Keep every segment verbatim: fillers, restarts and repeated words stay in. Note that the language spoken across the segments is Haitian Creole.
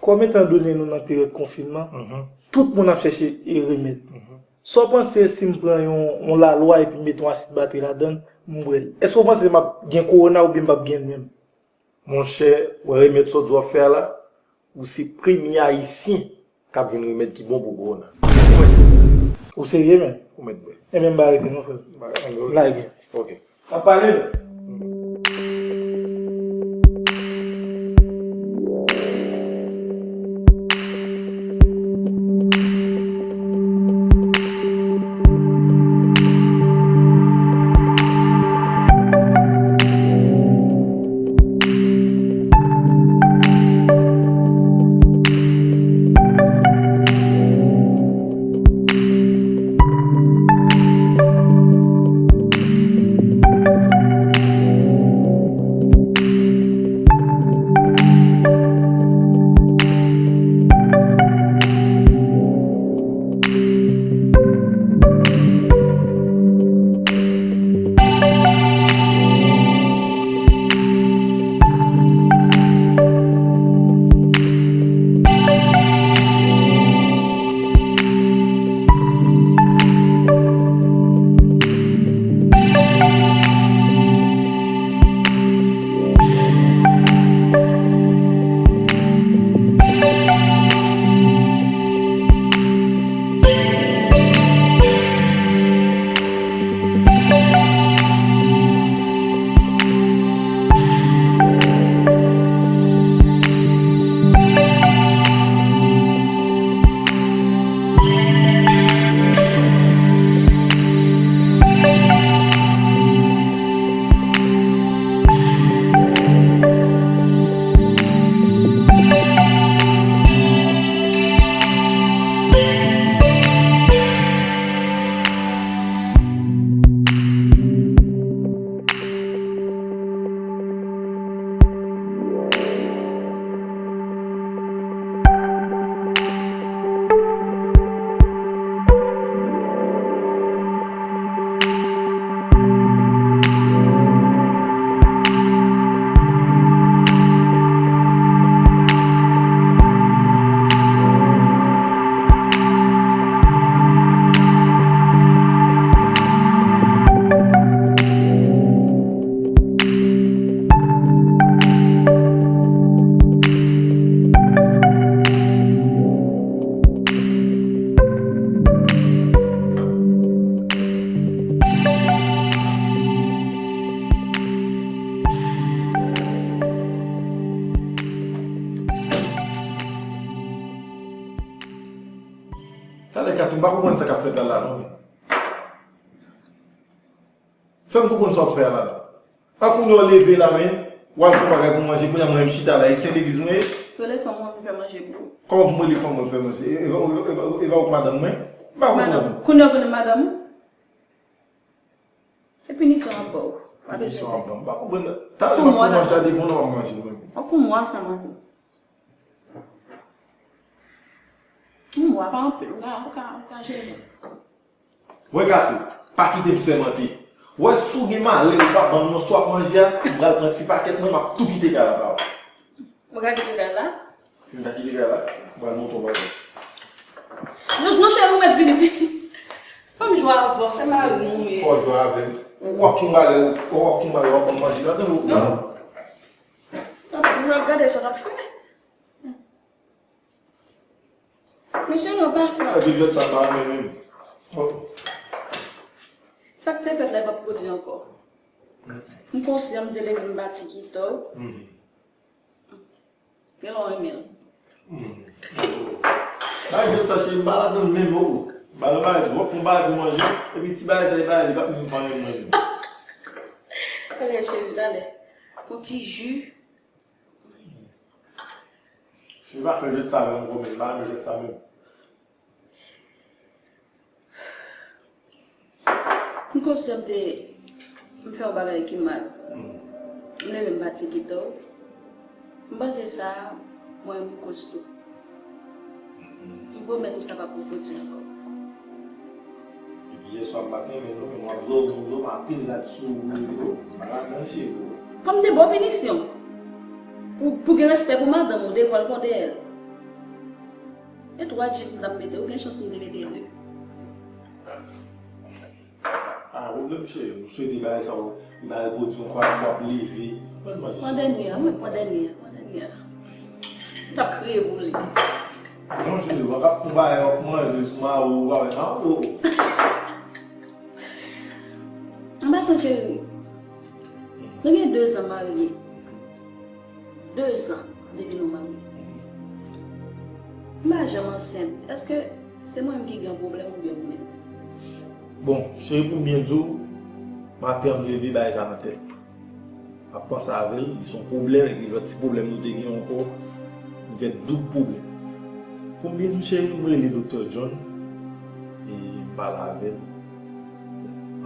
Kòm etan done nou nan peryòd konfinman, tout moun ap chèche e remèd. Sa w panse si m pran yon, yon lalwa epi m mete yon asid batri ladan l, m bwè l? Èske w panse m ap gen kowona oubyen m p ap gen l menm? Monchè, wè remèd sa w di w ap fè a la, ou se premye Ayisyen k ap jwenn remèd ki bon pou kowona. Ou serye, menm? Ou mèt bwè. Enben, m pa rete non, frè. Lage. Ok. Ap pale, menm. Talè Katou, m pa konprann sa k ap fèt la, la, non. Fè m konprann sa w ap fè a la, non. A kounye a w leve la, men, w al fè yon bagay pou manje, kounye a mwen menm chita la, e se legliz mwen ye? Rele fanm mwen vin fè manje pou ou. Kòman pou m rele fanm mwen fè manje? E, e, e, e, e, e pa ou k madanm mwen? M pa konprann. Madanm, kounye a w konnen madanm ou? E pinisyon ap ba w. Pa bezwen pè. Pinisyon ap ba m. M pa konprann. Talè m ap pran manje a devan w, w ap manje mwen. W ap pran mwa sa manje. Yon mwa pa anpil, ou ka, ou ka, ou ka jere. Wè Kato, pa kite m sèmante. Wè si w gen malè ou pa ban m non, sa w ap manje a, m pral pran ti pakèt mwen, m ap tou kite kay la ba ou. Ou ka kite kay la? Si m ta kite kay la, m pral monte yon bagay. Non, non, cheri, ou mèt vini, vini. Fò m jwe avè w, se mari m ou ye. Fò w jwe avè m. W ap fè yon bagay, w ap fè yon bagay, w ap ban m manje ladan ou. Non. Tanpri, m ap gade sa w ap fè. Men cheri, w pa sa. Epi jwèt sa pa renmen menm. Sa k te fèt la, e p ap pwodui ankò. M konsyan, m te leve, m bati kita w. Gen lè w renmen l. Bay jwèt sa, cheri, m pa ladan l menm, o. Ba l bagay, w ap fè yon bagay pou manje, epi ti bagay sa, e bagay, li p ap menm fè anyen pou manje. Talè, cheri, talè. Yon ti ji. Cheri, pa fè jwèt sa menm, gwo men, m pa renmen jwèt sa menm. M konsyan m te, m fè yon bagay ki mal. M leve m pati kite w. M panse sa, mwen m koz tou. M pwomèt ou sa p ap repwodui ankò. Depi yè swa m pa t renmen non, men w ap dòmi, w ap dòmi, anpil rad sou ou, m pa ladan l cheri. Fò m te ba w pinisyon. Pou, pou gen respè pou madanm ou devan l kon dèyè l. E twa G m t ap mete, ou gen chans m te mete de. Ah, pwoblèm cheri, m swete bagay sa yo, li pa repwodui ankò, fò ap leve. Mwen manje. Pran dènye a, mwen pran dènye a, pran dènye a. M t ap kriye pou li. Non, cheri, w ap pran bagay, w ap manje sou mari w, w ap, ah, oh, oh. An pasan, cheri, nou gen de zan marye. De zan depi nou marye. M pa janm ansent. Èske se mwen menm ki gen pwoblèm oubyen ou menm? Bon, cheri, pou m byen di w, maten an m leve, bagay sa nan tèt. M ap panse avè l, li se yon pwoblèm, epi lòt ti pwoblèm nou te gen ankò, li fè doub pwoblèm. Pou m byen di w, cheri, m rele Doktè John, e m pale avè l.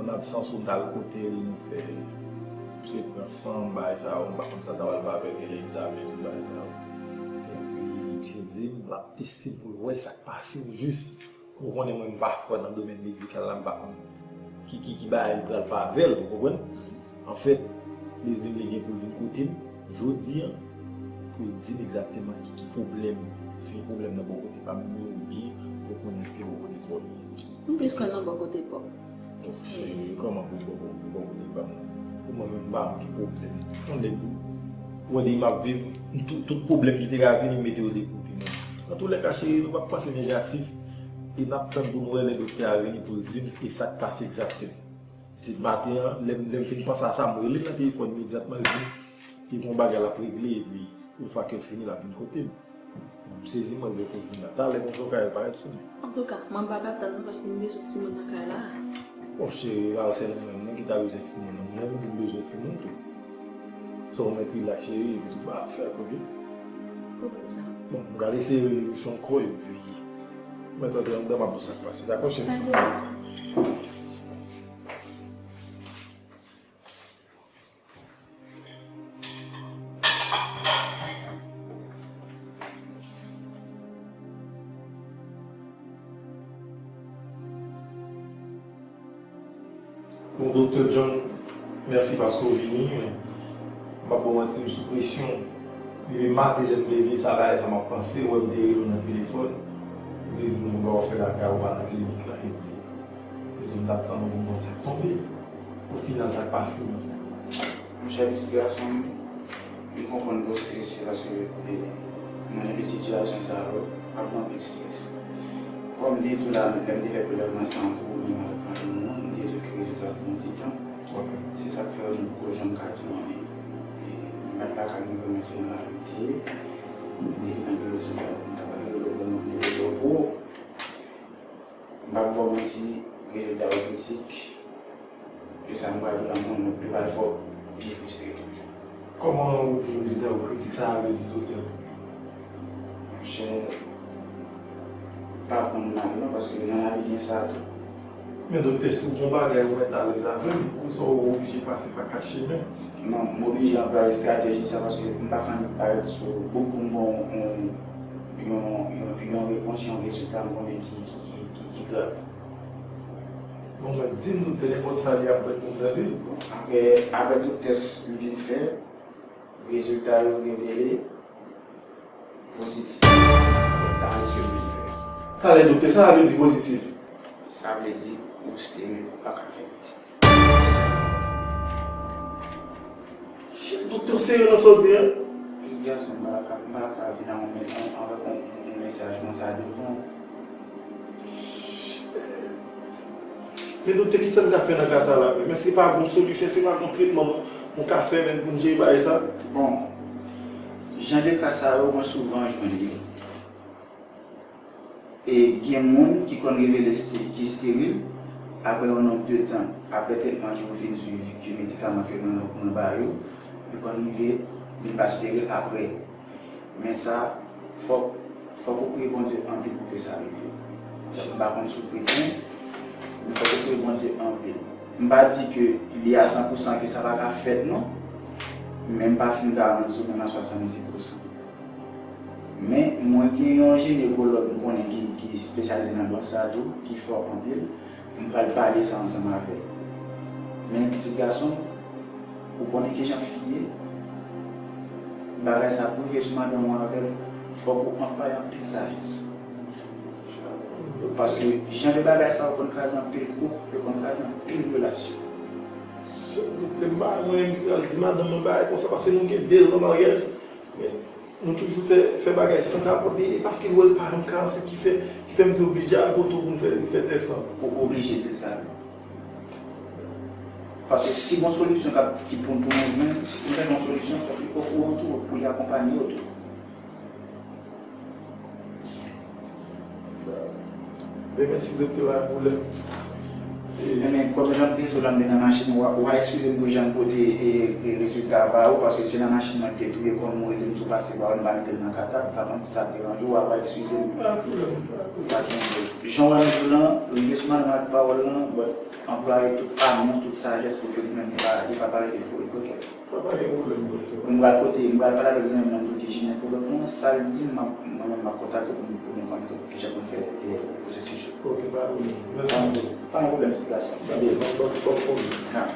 An absans ou, m t al kote l, nou fè, misye pran san m, bagay sa yo, m pa konn sa t ap al pa fè, gen egzamen, tout bagay sa yo. Epi, misye di m, l ap teste m pou l wè sa k pase m jis. Ou konnen mwen, m pa fò nan domèn medikal la, m pa konn ki, ki, ki bagay li pral pa avè l, ou konprann? Anfèt, li di m li gen pou l vin kote m jodi a, pou l di m egzakteman ki, ki pwoblèm, si gen pwoblèm nan bò kote pa m ni oubyen pou l konnen èske bò kote pa w li ye. M plis kwè nan bò kote pa w. Paske kòman pou bò, bò, bò kote pa m nan? Pou mwen menm, m pa konn ki pwoblèm. Yon nèg, ou wè de m ap viv, tout, tout pwoblèm ki te ka vini, m mete yo de kote mwen. Antoulèka, cheri, nou p ap panse negatif. E n ap tann pou n wè lè doktè a vini pou l di n e sa k pase egzakteman. Se maten an, lè m, lè m fin panse a sa, m rele l nan telefòn imedyatman, l di m li gen yon bagay l ap regle, epi yon fwa ke l fini, l ap vin kote m. M sezi, mwen, lè pou vin la. Talè konsa, w ka parèt sou mwen. Antouka, mwen pa ka tann non, paske m bezwen timoun nan kay la. Bon, cheri, pa se nou menm non ki ta bezwen timoun nan. Mwen menm tou, m bezwen timoun tou. Sa w mèt rilaks, cheri, epi tout bagay ap fèt, oke? Pwoblèm sa. Bon, m ka eseye rele Lucy ankò, epi mwen tande anndan, m ap di w sa k pase. Dakò, cheri? Pa gen pwoblèm. Bon, Doktè John, mèsi paske w vini, men m p ap ba w manti, m sou presyon. Depi maten lè m leve, sa bagay sa m ap panse, ou wè m te rele w nan telefòn, ou te di m ou gen bagay w fè lakay ou, pa nan klinik la, epi ou di m t ap tann ou pou m konn sa k tonbe. Ofinal, sa k pase menm? Monchè, pitit gason m, m konprann ke w strese paske, e, nan jan de sitiyasyon sa yo, ap gen anpil strès. Kòm m te di w la, lè m te fè prelèvman san an pou ou menm avèk madanm ou an, m te di w ke rezilta a pran ti tan. Ok. Se sa k fè nou poko janm ka di w anyen. E, m pa t lakay mwen vrèman, se nan lari m te ye. M te gentan gen rezilta pou m ta pale, lè w wè mwen m te rezo pou ou. M p ap ba w manti, rezilta yo kritik. E sa m pral di w la, mwen, mwen pral fè w pi fristre toujou. Kòman ou di rezilta yo kritik, sa vle di, doktè? Monchè, pa pran m mal non, paske nan lavi gen sa tou. Men doktè, si w gen yon bagay ou mèt alèz avè l, ou sa w oblije pase pa kat chemen. Non, m oblije anplwaye estrateji sa paske m pa ka annik parèt sou bouk pou m ba w yon, yon, yon, yon repons, yon rezilta m konnen ki, ki, ki, ki, ki grav. Bon, mwen di m doktè, nenpòt sa li ap mèt pou m tande l. Apre, apre tout tès m vin fè, rezilta yo revele pozitif. Analiz ke m vin fè. Talè doktè, sa vle di pozitif? Sa vle di ou steril, ou pa ka fè pitit. Shit, doktè, w serye nan sa w di an? Pitit gason m, m pa ka, m pa ka vin a yon men, an, avèk yon, yon, yon mesaj konsa devan w. Men doktè, kisa n ka fè nan ka sa la menm? Èske pa gon solisyon, èske pa gon tretman nou, nou ka fè menm pou n jere bagay sa? Bon, jan de ka sa yo, mwen souvan jwenn yo. E gen moun ki konn revele ste-, ki esteril, apre yon nonb de tan, apre tretman ke yo fin swiv, ke medikaman ke mwen, mwen ba yo, yo konn rive vin pa esteril apre. Men sa, fòk, fòk ou priye Bondye anpil pou ke sa rive. M pa konn si w kretyen, men fòk ou priye Bondye anpil. M pa di ke li a san pou san ke sa pa ka fèt non, men m pa fin garanti w menm a swasanndiz pou san. Men mwen gen yon jinekològ m konnen ki, ki espesyalize nan dwa sa a tou, ki fò anpil. M pral pale sa ansanm avè w. Men pitit gason m, ou konnen kijan fi ye. Bagay sa pou rive sou madanm ou avè l, fòk ou anplwaye anpil sajès. Paske jan de bagay sa yo konn kraze anpil koup, yo konn kraze anpil relasyon. Doktè, m pa renmen al di madanm mwen bagay konsa, paske nou gen de zan maryaj. Men nou toujou fè, fè bagay san kapòt, e paske l wè l pa janm ka ansent ki fè, ki fè m te oblije al kote w pou m fè, fè tès lan. Ou oblije di sa. Paske si gon solisyon k ap, ki pou, pou nou jwenn, si pou nou jwenn yon solisyon, fòk li okouran tou, pou li akonpanye w tou. Ebyen, si doktè pa gen pwoblèm. E men, kòm jan m te di w la, m te nan machin, w a, w a eskize m pou jan m pote, e, e, rezilta ba ou, paske se nan machin mwen ki te touye kò m, ou rele m tou pase ba ou, m pa mete l nan kata, pa konn si sa deranje w, w a, w a eskize m. Pa gen pwoblèm, pa gen pwoblèm. Jan w wè m di w lan, rive sou madanm ak pawòl lan, but anplwaye tout amou, tout sajès pou ke li menm li pa, li pa parete forik, oke? Pa, pa gen pwoblèm, doktè. M pral kote, m pral pale avèk zanmi m nan ki ginekòlòg lan, sa l di m, m ap, mwen menm m ap kontakte w pou m, pou nou konn kijan pou n fè, e, pwosesis yo. Ok, pa gen pwoblèm. Mèsi. Pa gen pwoblèm, pa gen pwoblèm, ti gason. Bèl. Bon, bon, bon, bon. Ah.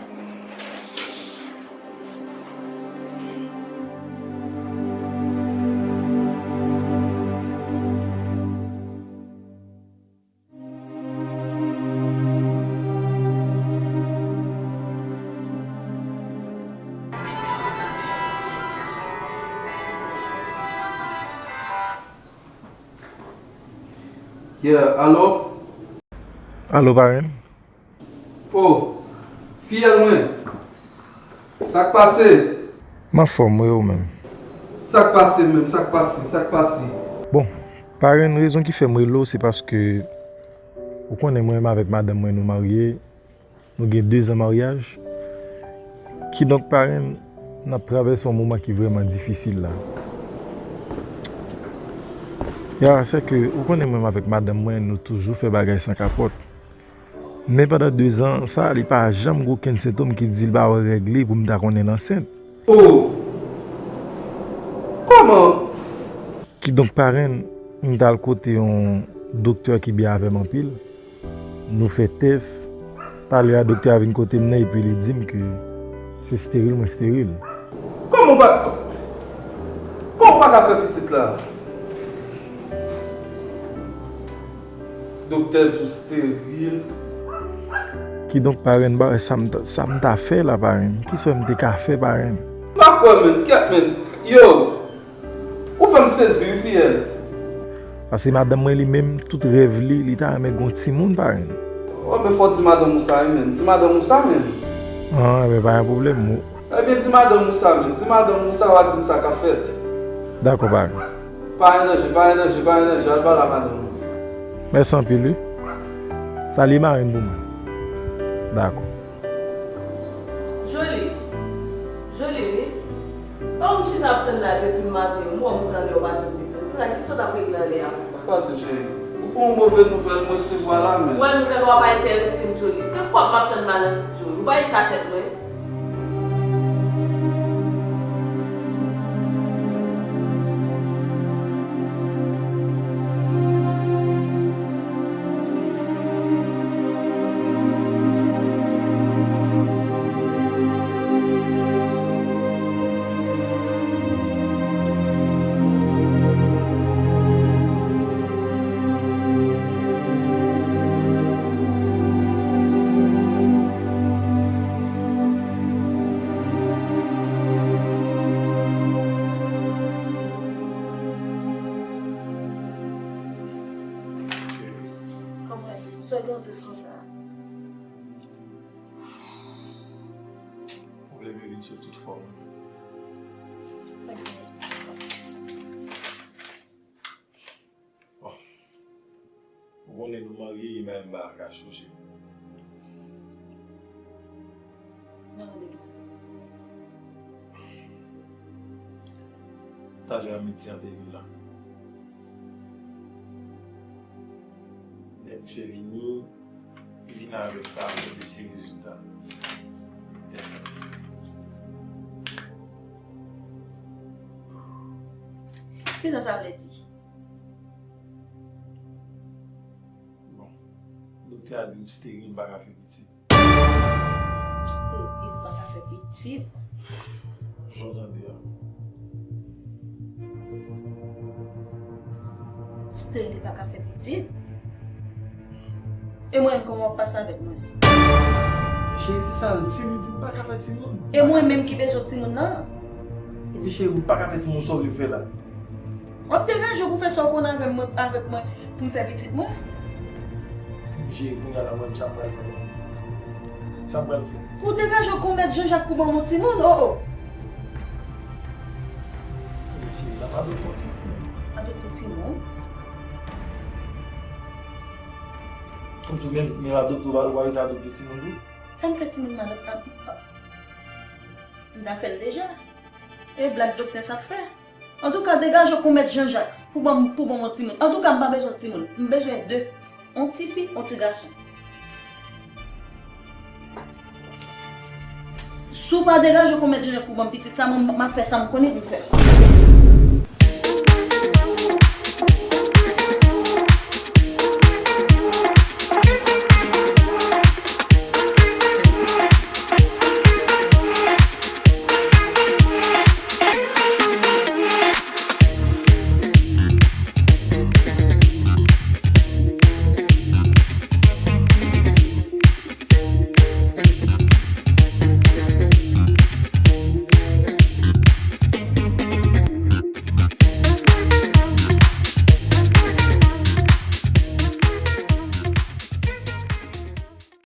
Yeah, alo? Alo, parenn? Oh, fiyèl mwen. Sa k pase? M anfòm, wi, ou menm? Sa k pase menm? Sa k pase? Sa k pase? Bon, parenn, rezon ki fè m rele w, se paske ou konnen mwen menm avèk madanm mwen nou marye, nou gen de zan maryaj. Kidonk, parenn, n ap travèse yon moman ki vrèman difisil la. Ya, se ke ou konnen mwen menm avèk madanm mwen, nou toujou fè bagay san kapòt. Men pandan de zan sa, li pa janm gen okenn sentòm ki di l pa wè règ li pou m ta konnen l ansent. Oh! Kòman? Kidonk, parenn, m t al kote yon doktè ki byen avè m anpil. Nou fè tès. Talè a, doktè a vin kote m nan epi li di m ke se steril, mwen steril. Kòman w pa, kòman w pa ka fè pitit la? Doktè di w steril. Kidonk, parenn, ba, sa m ta, sa m ta fè la, parenn? Kisa m te ka fè, parenn? M pa kwè, menn. Kèt, menn. Yo! Ou fè m sezi, wi, fiyèl. Paske madanm mwen, li menm, tout rèv li, li ta renmen gon timoun, parenn. Oh, men fò w di madanm ou sa, wi, menn. Di madanm ou sa, menn. Ah, men pa gen pwoblèm. Ebyen, di madanm ou sa, men. Di madanm ou sa, w a di m sa k ap fèt. Dakò, parenn. Pa gen danje, pa gen danje, pa gen danje. Al pale a madanm ou. Mèsi anpil, wi. Salye marenn pou mwen. Dakò. Joly. Joly, wi. Bon, m chita ap tann la depi maten, m wè w tann lè w pa janm vizite. Kounye a, kisa w t ap regle anlè a konsa? Pase, cheri. Ou gon move nouvèl m resevwa la, men. Wè, nouvèl ou a pa enterese m, Joly. Se kòb m ap tann m al nan estidyo. Ou pa eta tèt mwen. Kòman sa gen yon tris konsa? Pwoblèm yo vin sou tout fòm. Sa gen? Bon. Ou konnen nou marye, e menm m pa ka chonje. Talè a medsen an te vin la. Lè misye vini, li vin avèk sa, avèk de seri rezilta tès la. Kisa sa vle di? Bon, doktè a di m steril, m pa ka fè pitit. Steril, pa ka fè pitit. Jan w tande a. Steril, pa ka fè pitit. E mwen menm, kòman w ap pase avèk mwen? Cheri, se sa l di, li di m pa ka fè timoun. E mwen menm ki bezwen timoun nan? Epi cheri, ou pa ka fè timoun, sa w vle fè la? W ap degaje w pou fè sa w konn avè mwen, avèk mwen, pou m fè pitit mwen? Epi cheri, kounye a la, mwen, sa m pral fè? Sa m pral fè? Ou degaje w konmèt Jean-Jacques pou ban m yon timoun? Oh, oh! Epi cheri, l ap adopte yon timoun. Adopte yon timoun? Kòmsi menm, menm adopte, ou pa, ou pa bezwen adopte timoun tou? Sa m fè timoun m adopte? M ta fè l deja. E blag doktè sa ap fè. Antouka, degaje w konmèt Jean-Jacques pou ban m, pou ban m yon timoun. Antouka, m pa bezwen timoun. M bezwen de. Yon ti fi, yon ti gason. Si w pa degaje w konmèt Jean-Jacques pou ban m pitit sa, mwen, m ap fè sa m konnen pou m fè.